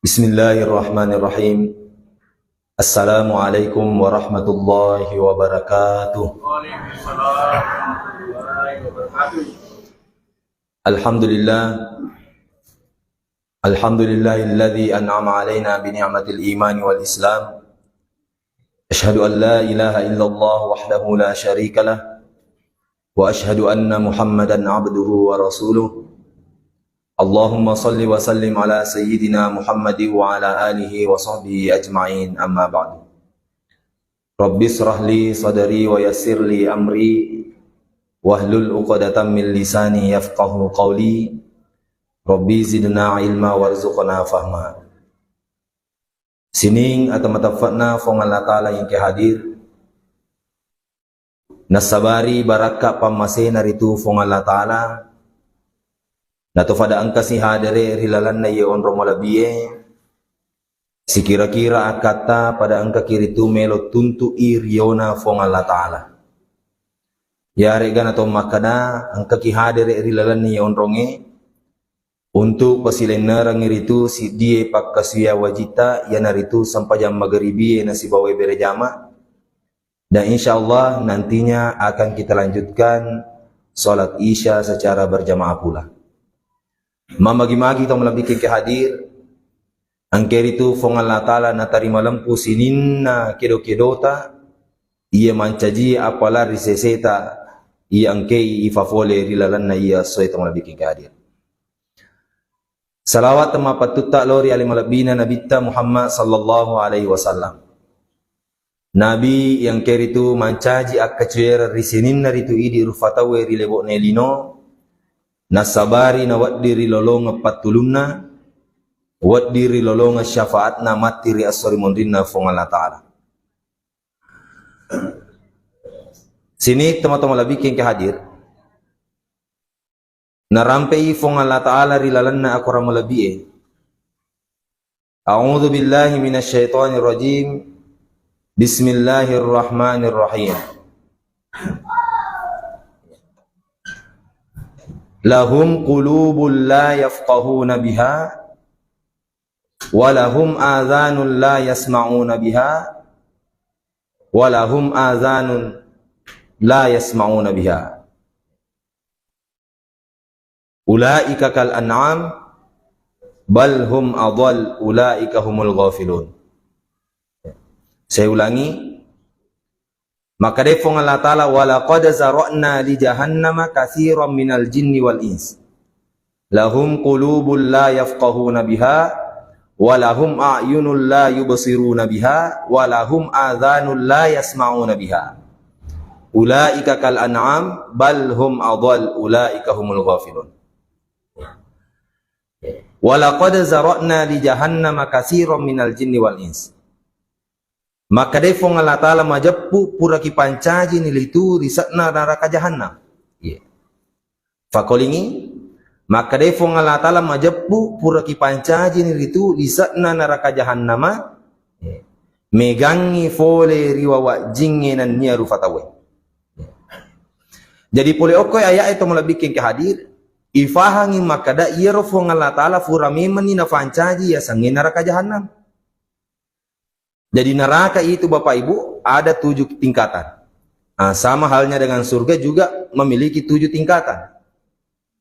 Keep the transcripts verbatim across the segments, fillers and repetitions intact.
Bismillahirrahmanirrahim. Assalamualaikum warahmatullahi wabarakatuh. Alhamdulillah. Alhamdulillahilladzi an'ama alaina bi ni'matil imani wal islam. Asyhadu an la ilaha illallah wahdahu la syarikalah. Wa asyhadu anna Muhammadan abduhu wa rasuluh. Allahumma salli wa sallim ala sayyidina Muhammad wa ala alihi wa sahbihi ajma'in, amma ba'du. Rabbi israh li sadri wa yassir li amri wahlul uqdatam min lisani yafqahu qawli. Rabbi zidna ilma warzuqna fahma. Sining ata matafa'na Fuang Allah Ta'ala yang ke hadir. Nassabari barakka pammasena ritu Fuang Allah Ta'ala. Nato fada engka si hadere ri lalenna iye onrong malebbi'e. Sikira-kira akkatta pada engka ki ritu melo tuntu'i riona Fuang Allah Ta'ala. Yarega nato makkada engka ki hadere ri lalenna iye onrongnge. Untuk pasilennerengngi ritu siddie pakkasuwiyang wajitta, iyanaritu sempajang magaribie nasibawai berejama. Dan insya Allah nantinya akan kita lanjutkan salat Isya secara berjamaah pula. Mamagi-magi tau malebbi'e ke hadir, engke ritu Fuang Allah Ta'ala natarima lempu sininna kedo-kedota, iya mancaji apala ri seseta, iya engkei ifafole ri lalenna iya essoe tau malebbi'e ke hadir. Salawat temmapattutta lao ri ale malebbina Nabitta Muhammad sallallahu alaihi wasallam. Nabi yang keritu mancaji akkacuereng ri sininna ritu idi rufa tauwe ri lebo'na lino, nassabari nawedding ri lolongeng pattulunna, wedding ri lolongeng syafaatna matti ri esso ri monrinna Fuang Allah Ta'ala. Sini teman-teman lebih ke hadir. Narampei Fuang Allah Ta'ala ri lalenna akorang malebbi'e. A'udzu billahi minasyaitonir rajim. Bismillahirrahmanirrahim. Lahum qulubul la yafqahuna biha, wa lahum adhanun la yasma'una biha, wa lahum adhanun la yasma'una biha. Ulaika kal an'am, bal hum adhal, ulaika humul ghafilun. Saya ulangi, makkeda Fuang Allah Ta'ala, "Wa laqad zara'na li jahannama katsiran minal jinni wal ins. Lahum qulubun la yafqahuna biha, wa lahum a'yunun la yubsiruna biha, wa lahum adhanun la yasma'una biha. Ulaika kal an'am, bal hum adhal, ulaika humul ghafilun." Wa laqad zara'na li jahannama katsiran minal jinni wal ins. Makkedai Fuang Allah Ta'ala, majeppu pura kipancajini litu lise'na naraka jahannam. Iya. Fakolingi, makkedai Fuang Allah Ta'ala, majeppu pura kipancajini litu lise'na naraka jahannama. Iya. Megangngi fole ri wawajjingnge nennia rufa tauwe. Iya. Jadi pole okko aya'e to malebbi kengke hadir, ifahangi makkeda iyaro Fuang Allah Ta'ala fura memenni nafancaji yasengnge naraka jahannam. Jadi neraka itu, Bapak Ibu, ada tujuh tingkatan. Nah, sama halnya dengan surga juga memiliki tujuh tingkatan.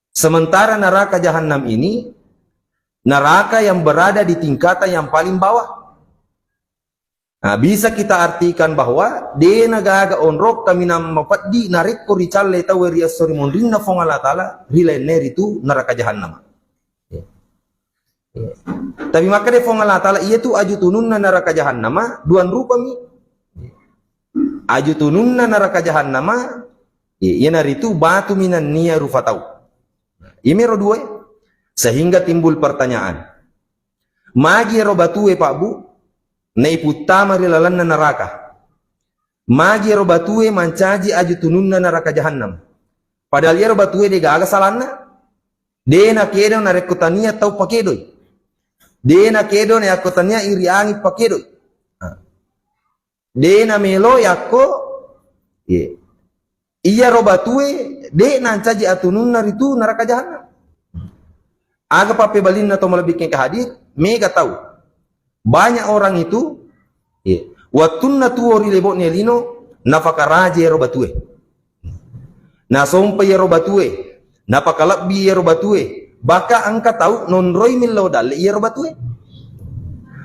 Sementara neraka jahanam ini neraka yang berada di tingkatan yang paling bawah. Nah, bisa kita artikan bahwa dena gaga onrong kaminang mapeddi narekko ricalle tauwe ri esso ri monrinna Fuang Allah Ta'ala, ri lainna ritu neraka jahannam. Tapi makkeda Fuang Allah Ta'ala, iya tu aju tununna naraka jahannama duang rupami. Aju tununna naraka jahannama, iyanaritu batu minannia rufa tau. Imero dua, sehingga timbul pertanyaan. Magi ero batue, Pak Bu, naiputtama ri lalenna naraka? Magi ero batue mancaji aju tununna naraka jahannam? Padahal iyaro batue de gaga salanna. De nakedo narekko tania tau pakedoi. De nakedo narekko tania iri angin pakedoi. Ah. De namelo yakko, iye. Iyaro batue de nancaji atununna ritu naraka jahannam. Aga pappebalinna to malebbi kengka hadir, mega tau. Banyak orang itu, iya, wettunna tuo ri lebo'na lino, napakaraja iyaro batue. Nasompa iyaro batue, napakalebbi iyaro batue, bahkan engka tau nonroi millau dalle iyaro batue.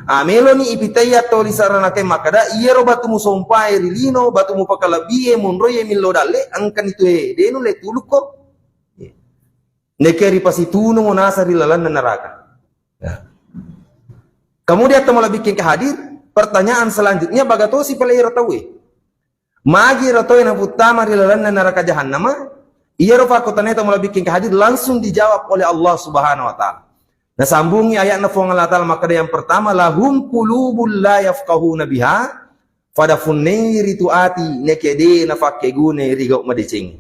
Ah, meloni ipitai atau lisarana ke makkeda, iyaro batu musompae ri lino, batu mupakalebbie, monroie millau dalle, engkani tue, de nulle tulukko. Neke ripasitunung nasa ri lalenna neraka. Ya. Kemudian, teman lebih ke hadir, pertanyaan selanjutnya, baga tosi pale iyaro tauwe? Magi ro tauwe naputtama ri lalenna neraka jahannama, iyaro fakkutanae tau malebbikkeng hadir langsung dijawab oleh Allah Subhanahu wa Ta'ala. Nasambungi ayatna Fuang Allah Ta'ala makkeda, yang pertama, "Lahum qulubul la yafqahuna biha," pada funneri tu ati neke de nafakkegune ri gau madeceng.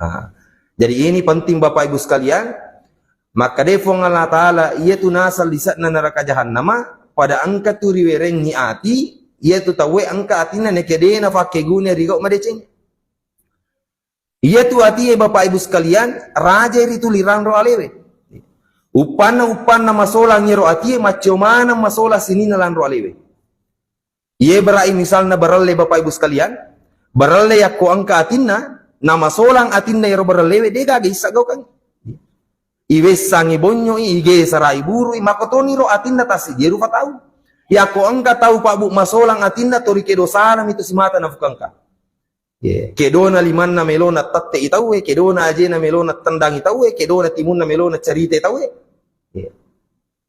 Nah, jadi ini penting Bapak Ibu sekalian, makkeda Fuang Allah Ta'ala, iyatu naseng lise'na neraka jahannama, pada engka tu riwerengngi ati, iyatu tauwe engka atinna neke de nafakkeguna ri gau madeceng. Iyatu atie Bapak Ibu sekalian, raja ritu liranro alewe. Uppanna, uppanna masolang iyaro atie, maccio maneng masolang sininna lanro alewe. Iye berai misalna barelle Bapak Ibu sekalian, barelle yakko engka atinna, namasolang atinna iyaro barellewe, de gaga issa gaukang. Iwessangi bonyoi, igesarai burui, makkotoniro atinna tassidie rufa tau. Yakko engka tau pabbu masolang atinna, tori kedo sanami tu simata nafukangka. Ye, kedona limanna melona tette i tauwe, kedona ajena melona tendangi tauwe, kedona timunna melona cerita tauwe. Ye.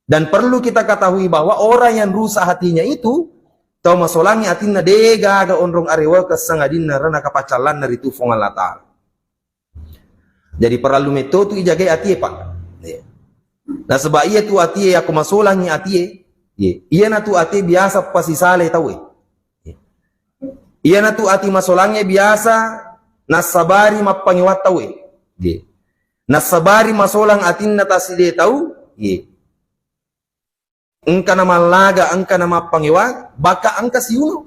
Dan perlu kita ketahui bahwa orang yang rusak hatinya itu, tau masolangi atinna de gaga onrong arewakeng sangadinna rana kapaccallanna ritu Fuang Allah Ta'ala. Jadi parellu metto tu ijagai atie, Pak. Iya. Nasaba iyatu atie yakko masolangi atie, iya. Iyanatu atie biasa pasisale tauwe. Iya. Iyanatu ati masolangnge biasa nassabari mappangewang tauwe. Iya. Nassabari masolang atinna tassidie tau, iya. Engka namallaga, engka namappangewang, bahkan engka siuno.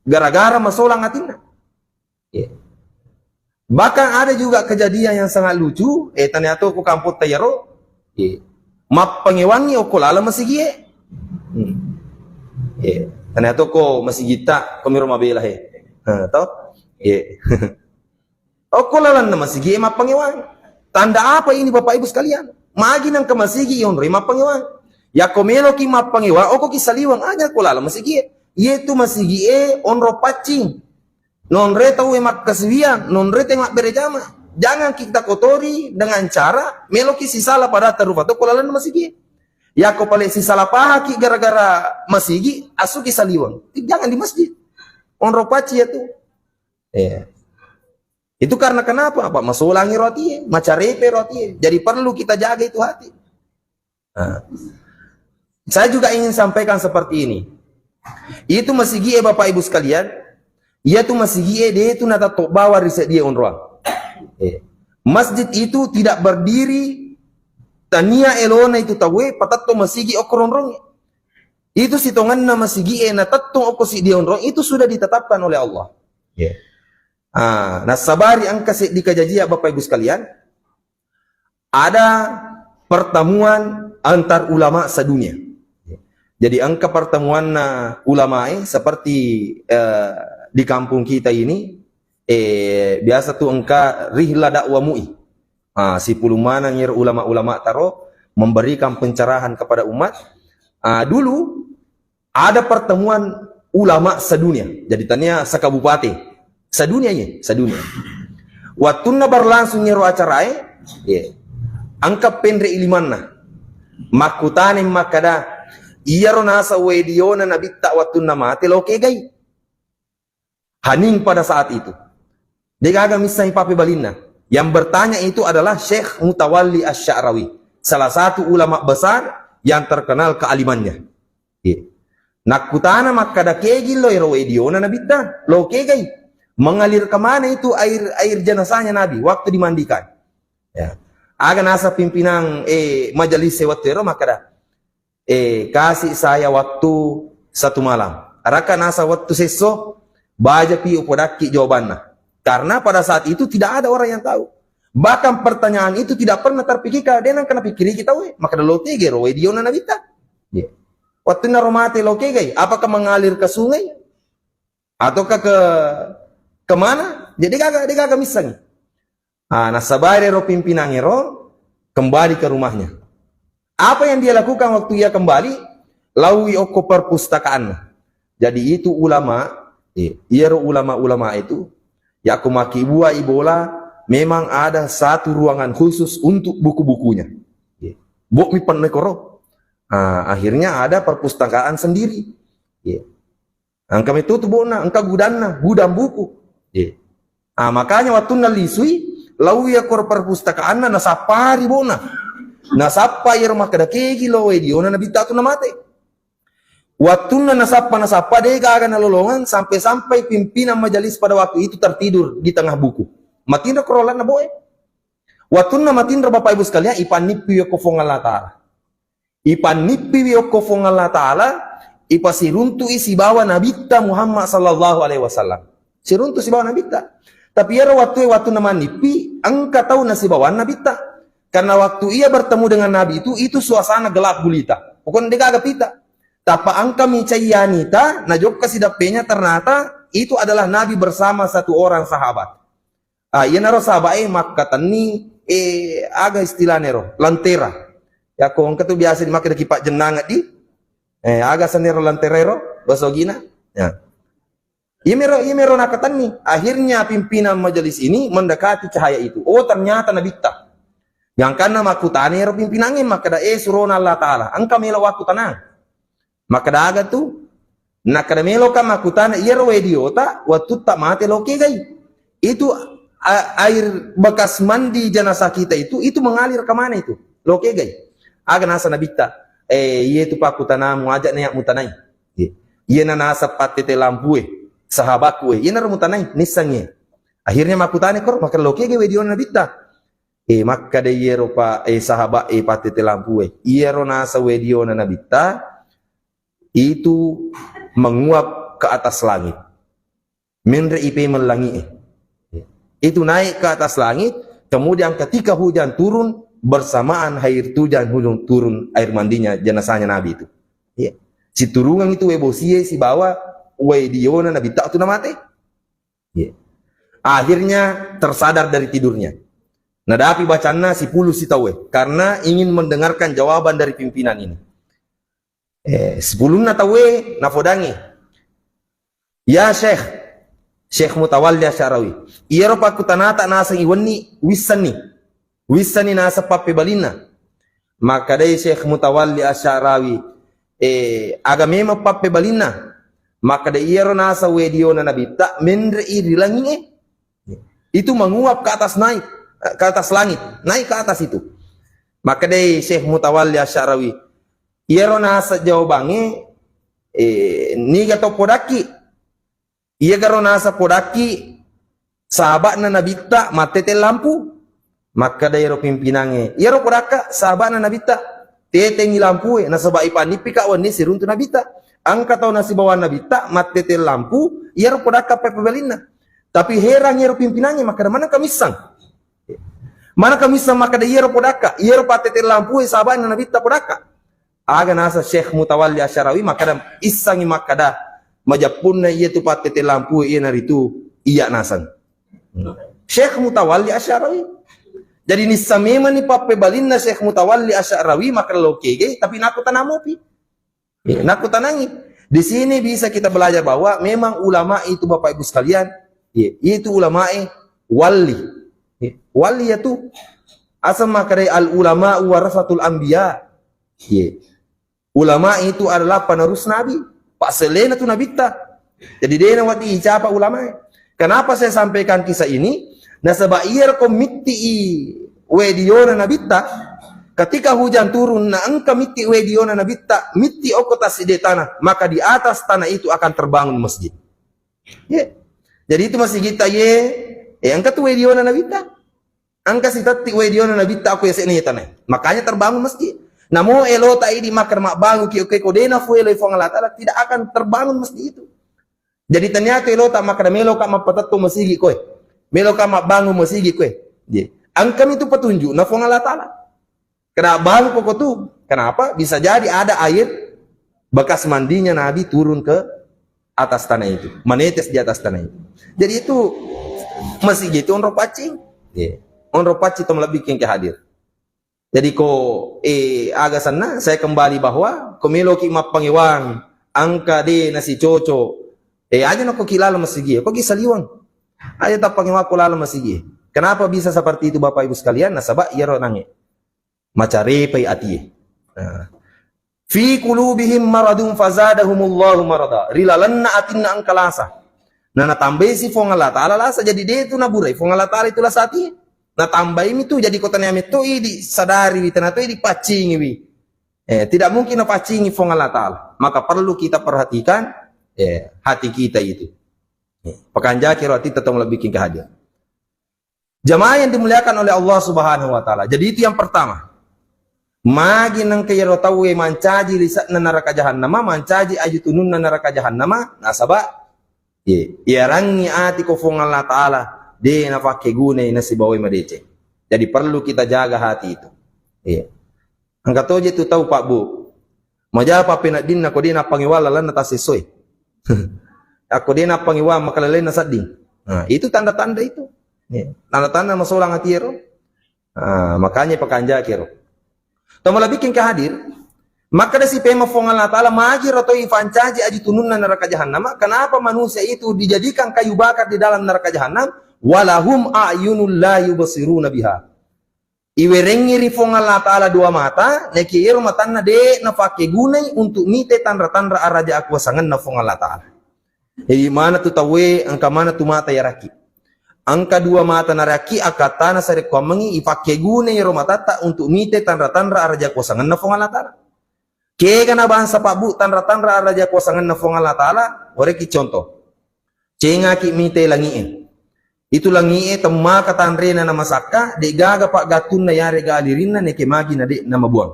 Gara-gara masolang atinna. Iya. Bahkan ada juga kejadian yang sangat lucu, eh, taniato ko kampung tayaro, iya. Mappangewangi okko laleng masigie. Hmm. Iya. Taniato ko masigitta, ko miro mabela he. Ha, to? Iya. Okko lalenna masigi e mappangewang. Tanda apa ini, Bapak Ibu sekalian? Magi nangka masigi onroi mappangewang. Yakko meloki mappangewang, okkoki saliweng aja ko laleng masigi e. Iyetu masigi e onro paccing. Nonre tau e makkasiwiang, nonre tau e mabbere jama. Jangan kita kotori dengan cara meloki sisala pada tarufa to ko lalenna masigi e. Yakko pale sisala pahaki gara-gara masigi, asuki saliweng. Jangan di masjid. Onro paccing ya tu. Iya. Itu karena kenapa? Apa? Masolangi ro atie, macarepe ro atie. Jadi perlu kita jaga itu hati. Nah, saya juga ingin sampaikan seperti ini. Itu masigi e, Bapak Ibu sekalian, iyatu masigi e de tu natatto bawang ri seddie onroang. Eh, masjid itu tidak berdiri tania elona itu tauwe patatto masigi okko ronrong. Itu sitongenna masigi e natettong okko seddie onrong itu sudah ditetapkan oleh Allah. Iya. Ah, nassabari engka seddi kajajia, Bapak Ibu sekalian, ada pertemuan antar ulama sedunia. Jadi engka pertemuanna ulamae seperti, eh, di kampung kita ini, eh, biasa tu engka rihla dakwah MUI. Ah, sipulung maneng iyaro ulama-ulama taro memberikan pencerahan kepada umat. Ah, dulu ada pertemuan ulama sedunia. Jadi tania sakabupaten. Sedunia ye, sedunia. Wattunna berlangsung iyaro acarae, ye. Engka penre ilimanna. Makkutane makkada, iyaro nasa wediona nabitta wattunna mate lo kegai. Haning pada saat itu. Degaga missengi pappebalinna. Yang bertanya itu adalah Syekh Mutawalli Asy-Sya'rawi, salah satu ulama besar yang terkenal kealimannya. Iya. Nakkutana makkada, "Kegi lo ero wediona nabitta? Lo kegai? Mengalir kemana itu air, air jenazahnya Nabi waktu dimandikan?" Ya. Aga nasa pimpinan, eh, majelis e wettu ero makkada, "Eh, kasih saya waktu satu malam. Raka nasa wettu sesso, bajapi upodakki jawabanna." Karena pada saat itu tidak ada orang yang tahu. Bahkan pertanyaan itu tidak pernah terpikirkan, de nengka napikkiriki tauwe. Makkada, "Lo tege ro wediona nabitta?" Iya. Wettunna ro mate lo kegai, apakah mengalir ke sungai? Ataukah ke, ke mana? Jadi gaga, dia gaga missangi. Ah, nasaba ero pimpinang ero kembali ke rumahnya. Apa yang dia lakukan waktu ia kembali? Laui okko perpustakaanna. Jadi itu ulama, eh, iyaro ulama-ulama itu, yakko makkibua ibola, memang ada satu ruangan khusus untuk buku-bukunya. Eh, bok mi penne koro. Ah, akhirnya ada perpustakaan sendiri. Eh, engka metu tu bona, engka gudanna, gudang buku. Eh. Ah, makanya wattunna lisui, laui akkoro perpustakaanna, nasappari bona. Nasappa iyaro makkeda kegi lo wediona nabitta tu namate. Wattunna nasappa, nasappa, de gaga nalolongang, sampai-sampai pimpinan majelis pada waktu itu tertidur di tengah buku. Matinro korolanna boe. Wattunna matinro, Bapak Ibu sekalian, ipannippi okko Fuang Allah Ta'ala. Ipannippiwi okko Fuang Allah Ta'ala, ipasiruntu'i sibawa Nabitta Muhammad sallallahu alaihi wasallam. Siruntu sibawa Nabitta. Tapi iyaro wattue, wattunna mannippi, engka tau nasibawa Nabitta. Karena waktu ia bertemu dengan Nabi itu, itu suasana gelap gulita. Pokoknya de gaga pita. Tappa engka mi caiyanita, najokka sidappenya, ternyata itu adalah Nabi bersama satu orang sahabat. Ah, iyanaro sahabat e makkatenni, eh, aga istilahna ero, lentera. Yakko engka tu biasa dimakkeda ki pajjennangeng di, eh, aga senna ero lentera ero, bahasa Ogina. Ya. Iyamero, iyamero nakkatenni. Akhirnya pimpinan majelis ini mendekati cahaya itu. Oh, ternyata Nabitta. Gangkanna makkutana ero pimpinangnge, makkeda, "Eh, surona Allah Ta'ala, engka melo wakku tenang." Makkeda aga tu? Nakkeda meloka makkutana, iyaro wediota wattutta mate lo kegai. Itu a-, air bekas mandi jenazah kita itu, itu mengalir ke mana itu? Lo kegai. Aga nasa Nabitta, eh, iye tu pakkutanamu, aja na yak mutanai. Iye. Iye na nasa pattete lampue, sahabatku e, iye naro mutanai, nissangi. Akhirnya makkutana koro, makkeda lo kegai wediona Nabitta. Eh, makkeda iyaro pa, eh, sahabat e pattete lampue. Iyaro nasa wediona Nabitta, itu menguap ke atas langit. Menre ipemeng langit e. Itu naik ke atas langit, kemudian ketika hujan turun, bersamaan air hujan, hujan turun, air mandinya jenazahnya Nabi itu. Ya. Siturungang itu wae bosie sibawa wediona Nabitta tu namate. Ya. Akhirnya tersadar dari tidurnya. Nadapi bacanna sipulung sitaue karena ingin mendengarkan jawaban dari pimpinan ini. Eh, sipulunna taue nafodangi. Ya Syekh, Syekh Mutawalli Asy'arawi. Iyaro pakkutanata naseng iwenni, wissenni. Wissenni naseng pappebalinna. Makkedai Syekh Mutawalli Asy'arawi, eh, aga memang pappebalinna? Makkeda iyaro naseng wediona Nabitta menre'i ri langi'e. Itu menguap ke atas naik, ke atas langit, naik ke atas itu. Makkedai Syekh Mutawalli Asy'arawi, iyaro naseng jawabangnge, eh, niga to podakki? Iyagaro naseng podakki sahaba'na Nabitta mattete lampu? Makkeda iyaro pimpinangnge, iyaro podakka sahaba'na Nabitta tetengi lampue, nasaba ipannippika wenni siruntu Nabitta. Engka tau nasibawang Nabitta mattete lampu, iyaro podakka pappebalinna. Tapi herang iyaro pimpinangnge, makkeda, "Manengka missang? Manengka missang makkeda iyaro podakka, iyaro pattete lampue sahaba'na Nabitta podakka?" Aga nasa Syekh Mutawalli Asy'arawi makkeda, issengngi makkeda, "Majeppunna iyatu pattete lampue iyanaritu iyya naseng." Syekh Mutawalli Asy'arawi. Jadi nisseng memanni pappebalinna Syekh Mutawalli Asy'arawi makkeda lo kegai, tapi nakko tanamopi. Ya, nakkutanangi. Di sini bisa kita belajar bahwa memang ulama itu, Bapak Ibu sekalian, ya, itu ulamae wali. Ya, wali itu asal makare al ulama warasatul anbiya. Ya. Ulama itu adalah penerus nabi. Pak selena tu nabitta. Jadi dena wati icapa ulamae. Kenapa saya sampaikan kisah ini? Nasaba iyaro ko mitti i wediona nabitta, ketika hujan turun, na engka mitti wediona nabitta, mitti okko tassidde tanah, maka di atas tanah itu akan terbangun masjid. Ye. Jadi itu masjid kita ye, eh, engka tu wediona nabitta. Engka sitetti wediona nabitta okko yase'na ye tanah. Makanya terbangun masjid. Namo elota idi makkeda mabbangun ki, oke, ko dena fuelo Fuang Allah Ta'ala, tidak akan terbangun masjid itu. Jadi tania tu elota makkeda meloka mappatetto masigi koe. Meloka mabbangun masigi koe. Ye. Engkami tu petunjuk na Fuang Allah Ta'ala. Keda bangun koko tu. Kenapa? Bisa jadi ada air Bekas mandinya Nabi turun ke atas tanah itu, menetes di atas tanah itu. Jadi itu masjid itu onro paccing. Iya. Onro paccing to malebbi kengke hadir. Jadi ko, eh, aga senna, saya kembali bahwa ko meloki mappangewang, engka de nasicoco, eh, aja nako ki laleng masigi, ko ki saliweng. Aja tappangewang ko laleng masigi. Kenapa bisa seperti itu, Bapak Ibu sekalian? Nasaba iyaro nange macarepai atie. Nah. Fi qulubihim maradun fazadahumullahu marada. Ri lalenna atinna engka lasa. Na natambai si Fuang Allah Ta'ala lasa, jadi de tu naburai Fuang Allah Ta'ala itu lasa atie. Natambai mi tu, jadi ko tania metto i disadari wi, tania to i dipaccingi wi. Eh, tidak mungkin napaccingi Fuang Allah Ta'ala. Maka perlu kita perhatikan, eh, hati kita itu. Eh, pakanjaki ro ati tetong lebih king kehadir. Jamaah yang dimuliakan oleh Allah Subhanahu wa Ta'ala. Jadi, itu yang pertama. Magi nengka iyaro tauwe mancaji lise'na neraka jahannama, mancaji aju tununna neraka jahannama, nasaba, ye, iyarangngi ati ko Fuang Allah Ta'ala, de nafakkegunai nasibawai madeceng. Jadi, perlu kita jaga hati itu. Iya. Engka toje tu tau, Pak, Bu. Majapa peneddinna ko de nappangewang lalenna tassessoe. Akko de nappangewang makalelena sedding. Nah, itu tanda-tanda itu. Ya. Tanda-tanda masolang ati ero. Nah, makanya pakanjaki ero. Tau malebbi king kehadir, makkeda si pema Fuang Allah Ta'ala, magi ro toi fancaji aju tununna neraka jahannama, kenapa manusia itu dijadikan kayu bakar di dalam neraka jahannam? Walahum a'yunul la yubsiruna biha. Iwerengngi ri Fuang Allah Ta'ala dua mata, naekiya ero matanna de nafakkegunai untuk mite tanra-tanra araja akuasangenna Fuang Allah Ta'ala. Jadi, mana tu tauwe, engka mana tu mata yarakki. Engka dua mata narakki, akkattana sarekkuammengngi ipakkegunai ero matatta untuk mite tanra-tanra araja akuasangenna Fuang Allah Ta'ala. Kega na bangsa, Pak, Bu, tanra-tanra araja kuasangenna Fuang Allah Ta'ala, warekki contoh. Cengaki mite langi'e. Itu langi'e temmaka tanrena namasakka, de'gaga paggattunna yarega alirinna neke magi na de' namabuang.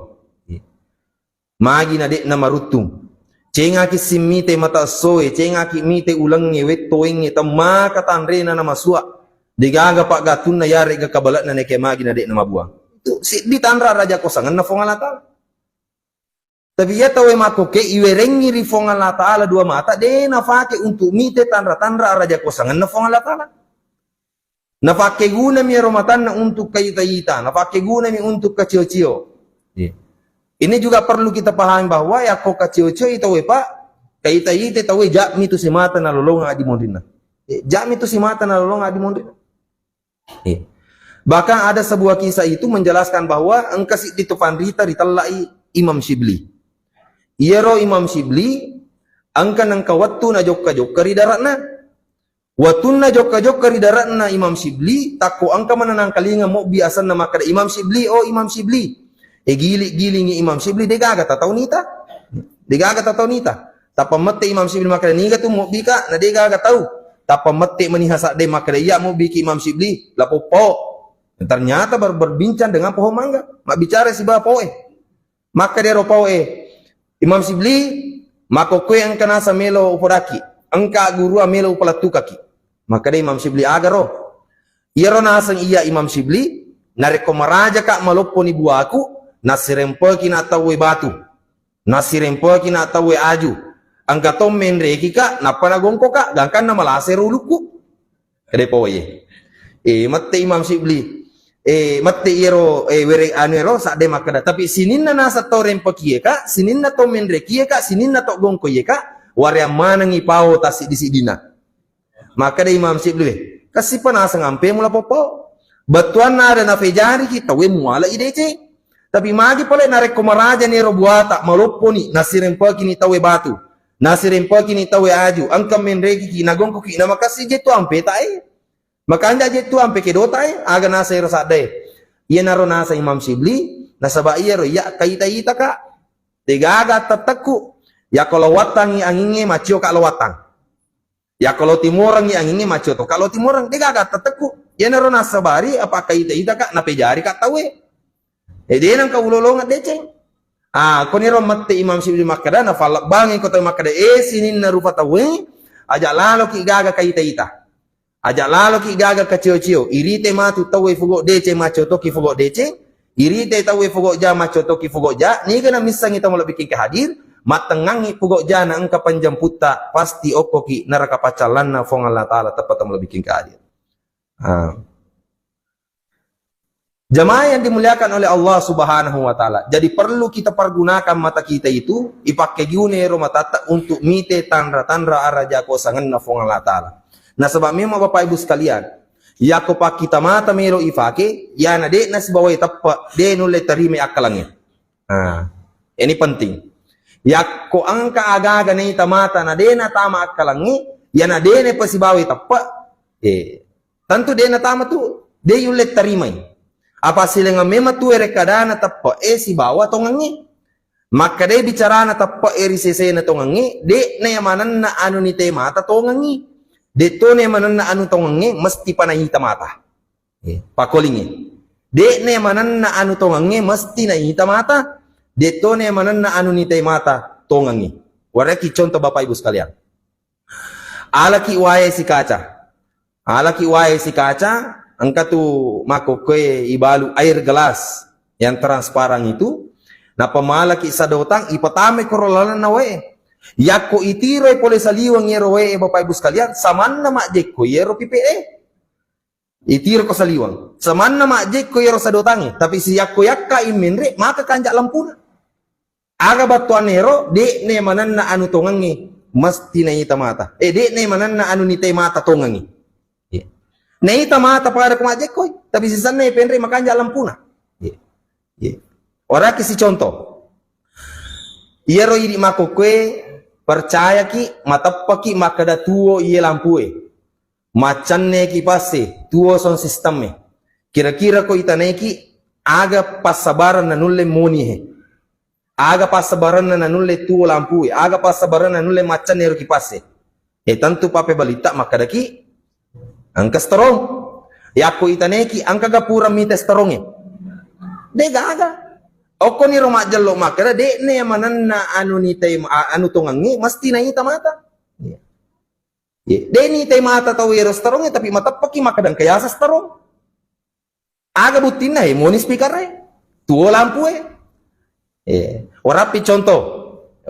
Magi na de' namaruttung. Cengaki simmite mata essoe, cengaki mite ulengnge, wettoengnge, temmaka tanrena namasua. De'gaga paggattunna yarega kabale'na neke magi na de' namabuang. Itu siddi tanra araja kuasangenna Fuang Allah Ta'ala. Tapi iya tauwe makkoke iwerengngi ri Fuang Allah Ta'ala dua mata, de nafake untuk mite tanra-tanra araja kuasangenna Fuang Allah Ta'ala. Nafakkegunami ero matanna untuk kaita-ita, nafakkegunami untuk kacio-cio. Iya. Ini juga perlu kita pahami bahwa yakko kacio-cio i tauwe, Pak, kaita-ita tauwe, ja'mi tu simata nalolongeng adi monrinna. Iya, ja'mi tu simata nalolongeng adi monrinna. Iya. Bahkan ada sebuah kisah itu menjelaskan bahwa engka siddi tu panrita ritella'i Imam Syibli. Iyaro Imam Syibli engka nengka wettu najokka-jokka ri dare'na. Wettunna jokka-jokka ri dare'na Imam Syibli, takko engka manenangkalinga mobbi asenna makkeda, "Imam Syibli, oh Imam Syibli." E, gili-gilingi Imam Syibli, de'gaga tatau nita. De'gaga tatau nita. Tappa mette Imam Syibli makkeda, "Niga tu mobbika?" Na de'gaga tau. Tappa mette meniha sadde makkeda, "Iya mobbiki Imam Syibli, lapo pao." Ternyata ber-, berbincang dengan pohon mangga. Mabbicara siba paoe. Makkeda ero paoe, "Imam Syibli, makkokkoe engka naseng melo upodaki. Engka gurua melo upalettukaki." Makkeda Imam Syibli, "Agaro?" "Iyaro naseng iya Imam Syibli, narekko marajaka malopponi buaku, nassirempeki na tauwe batu. Nassirempeki na tauwe aju. Engka to menrekika, nappa nagongkoka, gangkanna malasa ero ulukku." Kede poye. Eh, mette Imam Syibli. Eh, mette iyaro, eh, were anu ero, sadde makkeda. Tapi sininna naseng tau rempekieka, sininna tau menrekieka, sininna tau gongkoieka, wareang manengi pao tassiddi-siddina. Makkeda Imam Syibli, "Kasipa naseng ampe mula popo. Bettuanna ada nafejariki tauwe muala ideceng. Tapi magi pole narekko marajani ero buata, malopponi, nasirempekini tauwe batu, nasirempekini tauwe aju, engka menrekiki, nagongkoki, namakassi je tu ampe tae. Makanja je tu ampe kedota e, aga naseng ero sadde." Iyanaro naseng Imam Syibli, nasaba iyaro iya kaita-itaka. De'gaga tettekku. Yakko lowattangi angingnge, maccio ka lowattang. Yakko lo timorengngi angingnge, maccio to ka lo timoreng, de'gaga tettekku. Iyanaro nassabari apa kaita-itaka, napejarika tauwe. E, de nengka ulolongeng deceng. Ah, koniro mette Imam Syibli makkeda, nafallebbangi ko tau makkeda, "Eh, sininna rupa tauwe, aja laloki gaga kaita-ita. Aja laloki gaga kacio-cio. Irite matu tauwe fugo deceng, maccio toki fugo deceng. Irite tauwe fugo ja, maccio toki fugo ja. Niga na missengi tau malebbi kengke hadir, mattengngangngi pogau jana engka penjemputta, pasti okkoki neraka paccallanna Fuang Allah Ta'ala, teppa tau malebbiking ke hadir. Ah. Jamaah yang dimuliakan oleh Allah Subhanahu wa Ta'ala. Jadi, perlu kita pergunakan mata kita itu, ipakkeguna ero matatta untuk mite tanra-tanra araja kuasangenna Fuang Allah Ta'ala. Nasaba memang, Bapak Ibu sekalian, yakko pakkita mata melo ifake, yana de'na sibawai teppe, de nulle tarimai akkalangnge. Nah, ini penting. Yakko engka aga-aga naita mata na de natama akkalangnge, yana de napasibawai teppe, eh, tentu de natama tu, de yulle tarimai. Apa silenga memang tu ere kadana teppe e sibawa tongengnge. Makkadai bicarana teppe e ri sesena tongengnge, de na manenna anu nite mata tongengnge. De to na manenna anu tongengnge, mesti pa naita mata. Eh, pakkolingnge. De na manenna anu tongengnge mesti naita mata. De to na manenna anu nitai mata tongengnge. Waraki contoh, Bapak Ibu sekalian. Alaki wae sikaca. Alaki wae sikaca, engka tu makkokkoe ibalu air gelas yang transparan itu. Nappa malaki sadotang, ipatamai koro lalenna wae. Yakko itiroi pole saliweng ero wae, Bapak Ibu sekalian, samanna majjekko ero pipe e. Itiro ko saliweng. Samanna majjekko iyaro sadotangnge, tapi siyakko yakka immenre, maka kanja lampuna. Aga battuanna ero, de'ne manenna anu tongengnge, mesti naita mata. Eh, de'ne manenna anu nitai mata tongengnge. Iya. Naita mata pada ko majjekkoi, tapi sisenna penre makanja lampuna. Iya. Iya. Waraki si contoh. Iyaro idi makkokkoe, percayaki, mateppaki makkeda tuo iye lampue. Maccanne kipasse, tuo sound system e. Kira-kira ko itanaiki, aga passabarenna nulle moni he. Aga passabarenna nanulle tuo lampu e. Aga passabarenna nulle maccanne ero kipasse. E, tentu pappebalitta makkedaki, engka strong. Yakko itanaiki, engkaga pura mite strong e? De gaga. Okkoniro majjello makkeda, de'ne manenna anu nitai, a-, anu tongengnge, mesti naita mata. Iya. Ye, de nitai mata tau ero starongnge, tapi mateppaki makkeda engka yaseng starong. Aga buttinna, he, moni speaker e, tuo lampu e. Eh, warappi contoh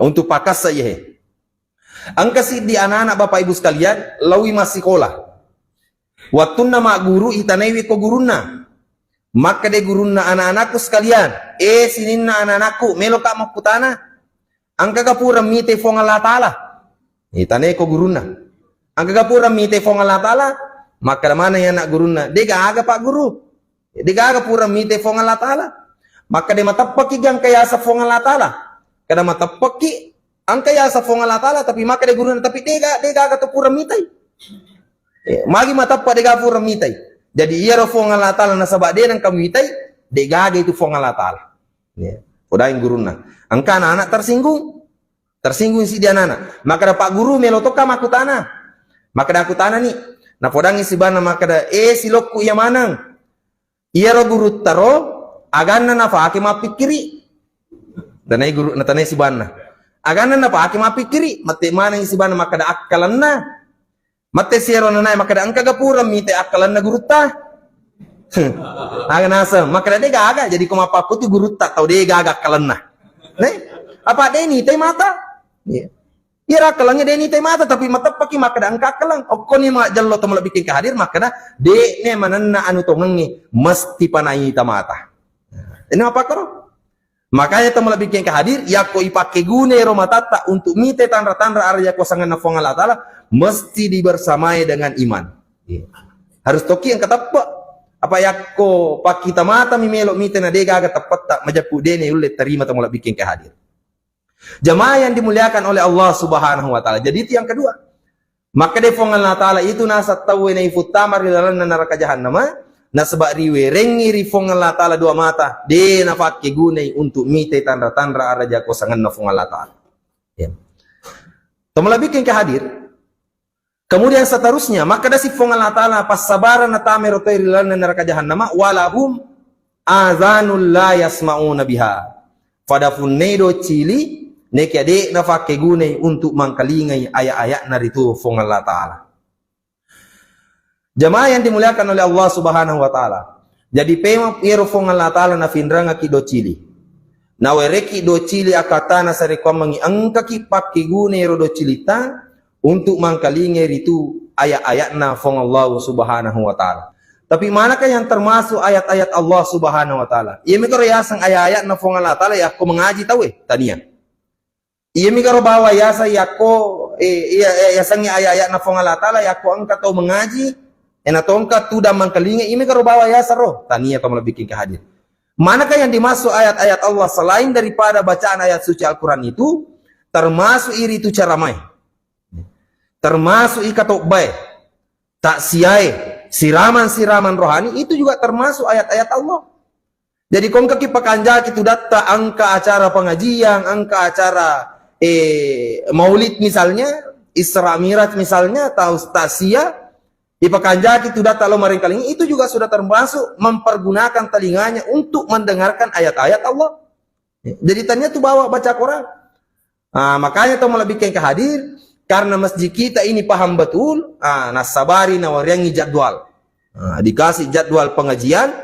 untuk pakassa ye, he. Engka siddi anak-anak, Bapak Ibu sekalian, lawi massikola. Wattunna magguru, itanaiwi ko gurunna. Makkeda gurunna, anak-anakku sekalian, eh, sininna anak-anakku, meloka makkutana. Engkaga pura mitai Fuang Allah Ta'ala? Itanai ko gurunna. Engkaga pura mitai Fuang Allah Ta'ala? Makkeda maneng anak gurunna, de gaga, Pak Guru. De gaga pura mitai Fuang Allah Ta'ala. Makkeda mateppaki ga engka yaseng Fuang Allah Ta'ala. Kada mateppaki engka yaseng Fuang Allah Ta'ala, tapi makkeda gurunna, tapi de ga-, de gaga to pura mitai. Eh, magi mateppa de gaga pura mitai. Jadi iyaro Fuang Allah Ta'ala nasaba de nengka mitai, de gaga itu Fuang Allah Ta'ala. Ya, podaing gurunna. Engka anak-anak tersinggung. Tersinggung siddi anak-anak. Makkeda, "Pak Guru, melo tokka makkutana." Makkeda akkutanani. Napodangi sibanna makkeda, "Eh, silokku iya maneng. Iyaro gurutta ro, aganna nafake mappikkiri?" Tanai guru, natanai sibanna. "Aganna nafake mappikkiri?" Mette maneng sibanna makkeda, "Akkalenna." Mette siero nanae makkeda, "Engkaga pura mitai akkalenna gurutta?" Aga naseng, makkeda, "De gaga, jadi ko mappakkutu gurutta tau de gaga akkalenna." Ne? Apa de nitai mata? Iya. Iyaro akkalengnge de nitai mata, tapi mateppaki makkeda engka akkaleng. Okkoni majello to malebbi engka hadir makkeda, "De ne manenna anu tongengnge, mesti pa naita mata." Ini apa karo? Makanya to malebbi engka hadir, yakko ipakkeguna ero matatta untuk mitai tanra-tanra araja kuasangenna Fuang Allah Ta'ala, mesti dibersamai dengan iman. Iya. Harus toki engka teppe. Apa yakko pakkita mata mi melo mitai na de gaga teppetta, majeppu de ne ulle tarima to malebbi engka hadir. Jamaah yang dimuliakan oleh Allah Subhanahu wa Ta'ala. Jadi itu yang kedua. Makkeda Fuang Allah Ta'ala, itu naseng tauwe naifuttama ri lalenna neraka jahannama, nasaba riwerengngi ri Fuang Allah Ta'ala dua mata, de nafakkegunai untuk mitai tanra-tanra araja kuasangenna Fuang Allah Ta'ala. Ya. To malebbi engka hadir. Kemudian seterusnya, makkedasi Fuang Allah Ta'ala, passabarenna tama ero tauwe ri lalenna neraka jahannama, walahum azanul la yasma'una biha. Pada punnai doccili, nekia de nafakkegunai untuk mangkalingai ayat-ayatna ritu Fuang Allah Ta'ala. Jamaah yang dimuliakan oleh Allah Subhanahu wa Ta'ala. Jadi, pemeng iyaro Fuang Allah Ta'ala nafinrangaki doccili. Nawereki docili akatana sarekkuammengi engkaki pakkeguna ero docilitta untuk mangkalingai ritu ayat-ayatna Fuang Allah Subhanahu wa Ta'ala. Tapi manakah yang termasuk ayat-ayat Allah Subhanahu wa Ta'ala? Iya mekaro yaseng ayat-ayatna Fuang Allah Ta'ala yakko mengaji tauwe? Tania. Iya mekaro bawa yaseng yakko, eh, iya, iya, yasengnge ayat-ayatna Fuang Allah Ta'ala yakko engka tau mengaji, ena tongka tudang mangkalinga, iya mekaro bawa yaseng ro? Tania, tau malebbiking ke hadir. Manakah yang dimaksud ayat-ayat Allah selain daripada bacaan ayat suci Al-Quran itu? Termasuk iritu caramae, termasuk ikatobbae, taksiae, siraman-siraman rohani, itu juga termasuk ayat-ayat Allah. Jadi kongkaki pakanjaki tudatta engka acara pengajian, engka acara, eh, maulid misalnya, Isra Miraj misalnya, atau taksia, dipakanjaki tudatta lo marengkalingi, itu juga sudah termasuk mempergunakan telinganya untuk mendengarkan ayat-ayat Allah. Jadi tania tu bawa baca Quran. Ah, makanya tau malebbiking ke hadir, karena masjid kita ini paham betul, ah, nasabari nawariangi jadwal. Ah, dikasih jadwal pengajian,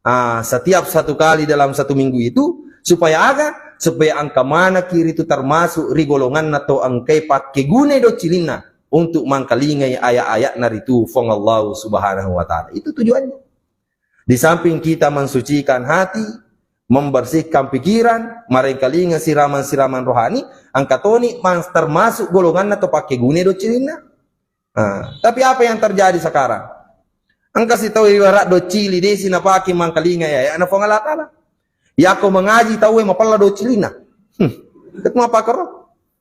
ah, setiap satu kali dalam satu minggu itu, supaya aga? Supaya engka manaki ritu termasuk ri golonganna to engkai pakkeguna docilinna untuk mangkalingai ayat-ayatna ritu Fuang Allah Subhanahu wa Ta'ala. Itu tujuannya. Di samping kita mensucikan hati, membersihkan pikiran, marengkalinga siraman-siraman rohani, engka toni mas-, termasuk golonganna to pakkeguna docilinna. Nah, tapi apa yang terjadi sekarang? Engka sitau ibarat docili desi napake mangkalinga ayat-ayatna Fuang Allah Ta'ala. Yakko mengaji tauwe mapella docilinna. Hmm. Engka tu mapakkoro.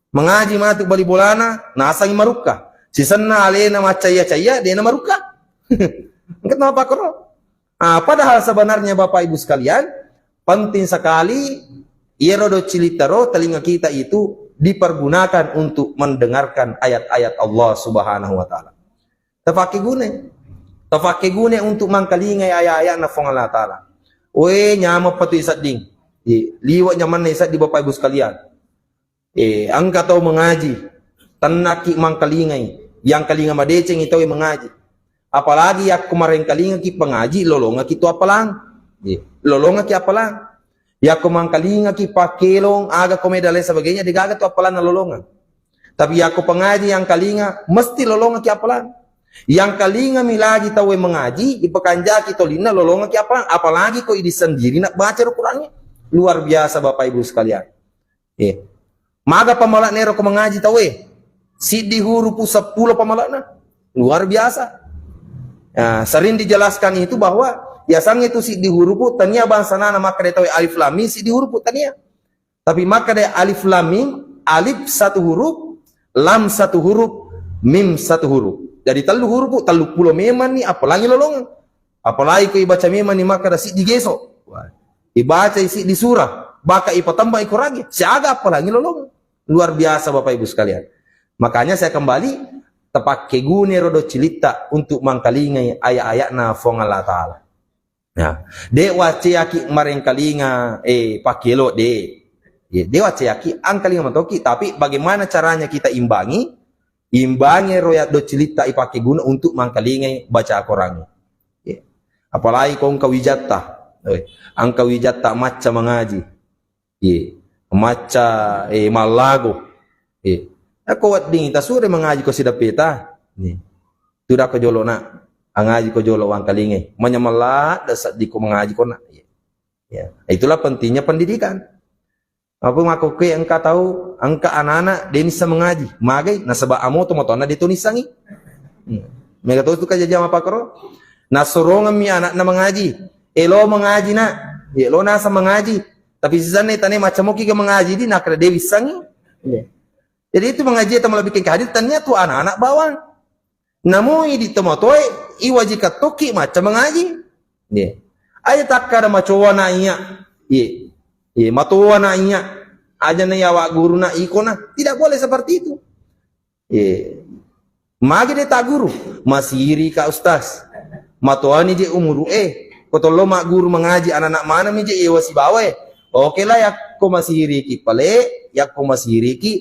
Mengaji matu bali bolana, nasangi marukka. Sisenna alena maccaya-caya, dena marukka. Engka tu mapakkoro. Ah, padahal sebenarnya Bapak Ibu sekalian, penting sekali iyaro docilitta ro, telinga kita itu dipergunakan untuk mendengarkan ayat-ayat Allah Subhanahu wa Ta'ala. Tafakkeguna. Tafakkeguna untuk mangkalingai ayat-ayatna Fuang Allah Ta'ala. Oe, nyameng patu isedding. Ye, liwe' nyamanna isedding Bapak Ibu sekalian. Eh, engka tau mengaji, tennaki mangkalingai, yang kalinga madecengi tau mengaji. Apalagi yakko marengkalingaki pengaji, lolongaki tu appalang. Ye, lolongaki appalang. Yakko mangkalingaki pakkelong, aga komedi dan lain sebagainya, degaga tu appalang nalolongeng. Tapi yakko pengaji yang kalinga, mesti lolongaki appalang. Yang kalinga mi lagi tauwe mengaji, ipakanjaki tolinna lolongaki appalang, apalagi ko idi sendiri nak baca Al-Qurannya. Luar biasa Bapak Ibu sekalian. Eh. Maga pamala'na ero ko mengaji tauwe? Siddi hurupu seppulo pamala'na. Luar biasa. Nah, sering dijelaskan itu bahwa yasang itu siddi hurupu tania bangsa nana makkeda tauwe alif lam mim siddi hurupu tania. Tapi makkeda alif lam mim, alif satu huruf, lam satu huruf, mim satu huruf. Jadi tellu hurupu, tellu pulo memang ni appalangi lolongeng. Apalagi ko ibaca memang ni makkeda siddi geso. Wah. Ibaca siddi surah, baka ipatemba ikuragi, siaga appalangi lolong. Luar biasa Bapak Ibu sekalian. Makanya saya kembali, tapakkeguna ro docilitta untuk mangkalingai ayat-ayatna Fuang Allah Ta'ala. Ya. De' wacceaki marengkalinga, eh, pakkelo, de'. Ya, de' wacceaki, angkalinga matoki, tapi bagaimana caranya kita imbangi? Imbangi ro ya docilitta ipakkeguna untuk mangkalingai baca Al-Quran. Ye. Apalagi ko engka wijatta. Eh, engka wijatta macca mengaji. Ye. Macca, eh, mallago. Ye. Ako wedding tasure mengaji ko sidappeta. Ye. Tudakko jolo nak. Angaji ko jolo wangkalingai. Manyamalla seddi ko mengaji ko nak. Ye. Ya. Itulah pentingnya pendidikan. Apa makkokkoe engka tau, engka anak-anak de' nisseng mengaji, magai nasaba amo tomatoanna de' to nissengi. Hmm. Mega to tu kajajang mapakkoro. Nasorongeng mi anakna mengaji. Elo mengaji nak. Elo naseng mengaji. Tapi sisenna tane macca moki ga mengaji di nakkeda de' wissengi. Iya. Jadi itu mengaji atau lebih ke hadir tania tu anak-anak bawang. Namo idi tomatoe iwajikang tokki macca mengaji. Ye. Aja takkada macoa na iya. Ye. Ye, matoa na iya. Aja na yawa guru na iko na. Tidak boleh seperti itu. Ye. Magi de' ta guru. Masiri ka ustaz. Matoani je umuru e. Ko tollo ma guru mengaji anak-anak mana mi je ewa sibawa e. Oke lah yakko masiri ki pale, yakko masiri ki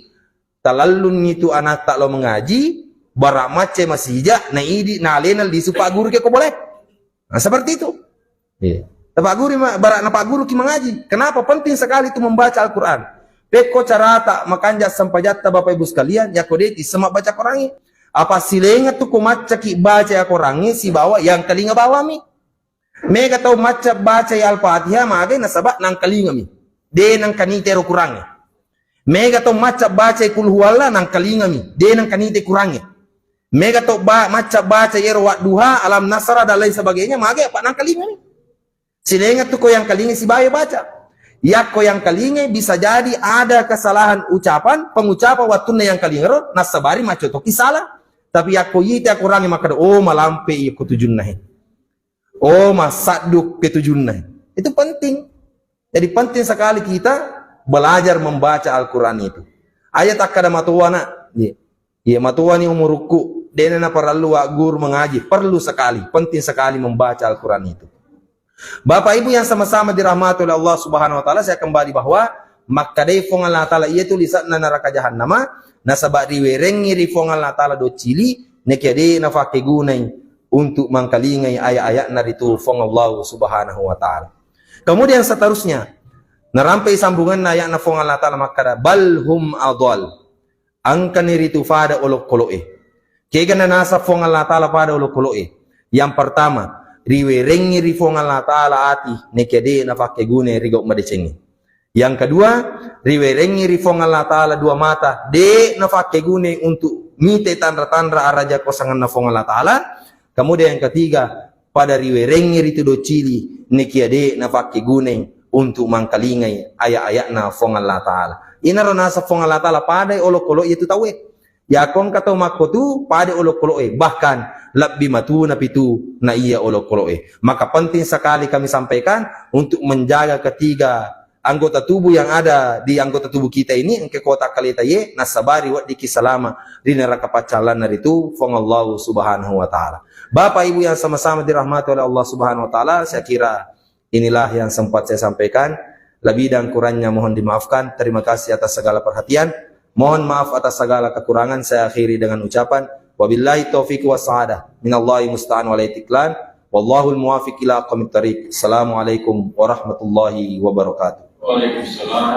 Talallunni tu anatta lao mengaji, bara macca masija, na idi na alena lisu pagguru ke ko boleh. Nah, seperti itu. Iya. Napagguru ma-, bara-, napagguruki mangaji. Kenapa penting sekali itu membaca Al-Quran? Pekko carata makanja sempajatta, Bapak Ibu sekalian, yako de' tisseng mabbaca Qurangnge. Apa silainga tu ko maccaki baca Qurangnge sibawa yang kalinga bawami. Mega tau macca baca Al-Fatihah magai nasaba nangkalingami. De' nangkanite ro Qurangnge. Mega tau macca baca Qul Huwallah nangkalingami. De' nangkanite Qurangnge. Mega tau ba-, macca baca ero Wadduha, Alam Nasrah dan lain sebagainya, magai apa nangkalingami. Silainga tu ko yang kalinga sibawa baca. Yakko yang kalinga bisa jadi ada kesalahan ucapan, pengucapan wattunna yang kalinga ro, nasabari maccotoki salah. Tapi yakko ite Qurangnge makkeda, "Oh, malampe iya ko tujunna he. Oh, masaddu ke tujunna he." Itu penting. Jadi penting sekali kita belajar membaca Al-Quran itu. Aja takkada matoa, nak. Iya. Iya, matoani umurukku, de'na naparellu wagguru mangaji. Perlu sekali, penting sekali membaca Al-Quran itu. Bapak Ibu yang sama-sama dirahmati oleh Allah Subhanahu wa Ta'ala, saya kembali bahwa makkedai Fuang Allah Ta'ala iya tu lise'na neraka jahannama, nasaba riwerengngi ri Fuang Allah Ta'ala doccili, nekia de' nafakkegunai untuk mangkalingai ayat-ayatna ritu Fuang Allah Subhanahu wa Ta'ala. Kemudian seterusnya, narampai sambunganna ayatna Fuang Allah Ta'ala makkeda, "Bal hum adal." Engkani ritu pada olokolo'e. Kega nanasa Fuang Allah Ta'ala pada olokolo'e? Yang pertama, riwerengngi ri Fuang Allah Ta'ala ati, nekia de' nafakkegunai ri gau madecengnge. Yang kedua, riwerengngi ri Fuang Allah Ta'ala dua mata, de' nafakkegunai untuk mite tanra-tanra araja kosanganna Fuang Allah Ta'ala. Kemudian yang ketiga, pada riwerengngi ritu doccili, nekia de' nafakkegunai untuk mangkalingai ayat-ayatna Fuang Allah Ta'ala. Inaro nasa Fuang Allah Ta'ala padai olokolo'e itu tauwe. Yakko engka tau makkotu, pada olokolo'e, bahkan lebbi matu napitu na iya olokolo'e. Maka penting sekali kami sampaikan untuk menjaga ketiga anggota tubuh yang ada di anggota tubuh kita ini, engka kota kaleta ye, nasabari weddikki salama ri neraka paccallanna ritu Fuang Allah Subhanahu wa Ta'ala. Bapak Ibu yang sama-sama dirahmati oleh Allah Subhanahu wa Ta'ala, saya kira inilah yang sempat saya sampaikan. Lebih dan kurangnya mohon dimaafkan. Terima kasih atas segala perhatian. Mohon maaf atas segala kekurangan. Saya akhiri dengan ucapan, wabillahi taufiq wa sa'adah. Minallahi musta'an wa alaihi tiklan. Wallahul muwafiq ila aqwamit thariq. Assalamualaikum warahmatullahi wabarakatuh. Waalaikumsalam.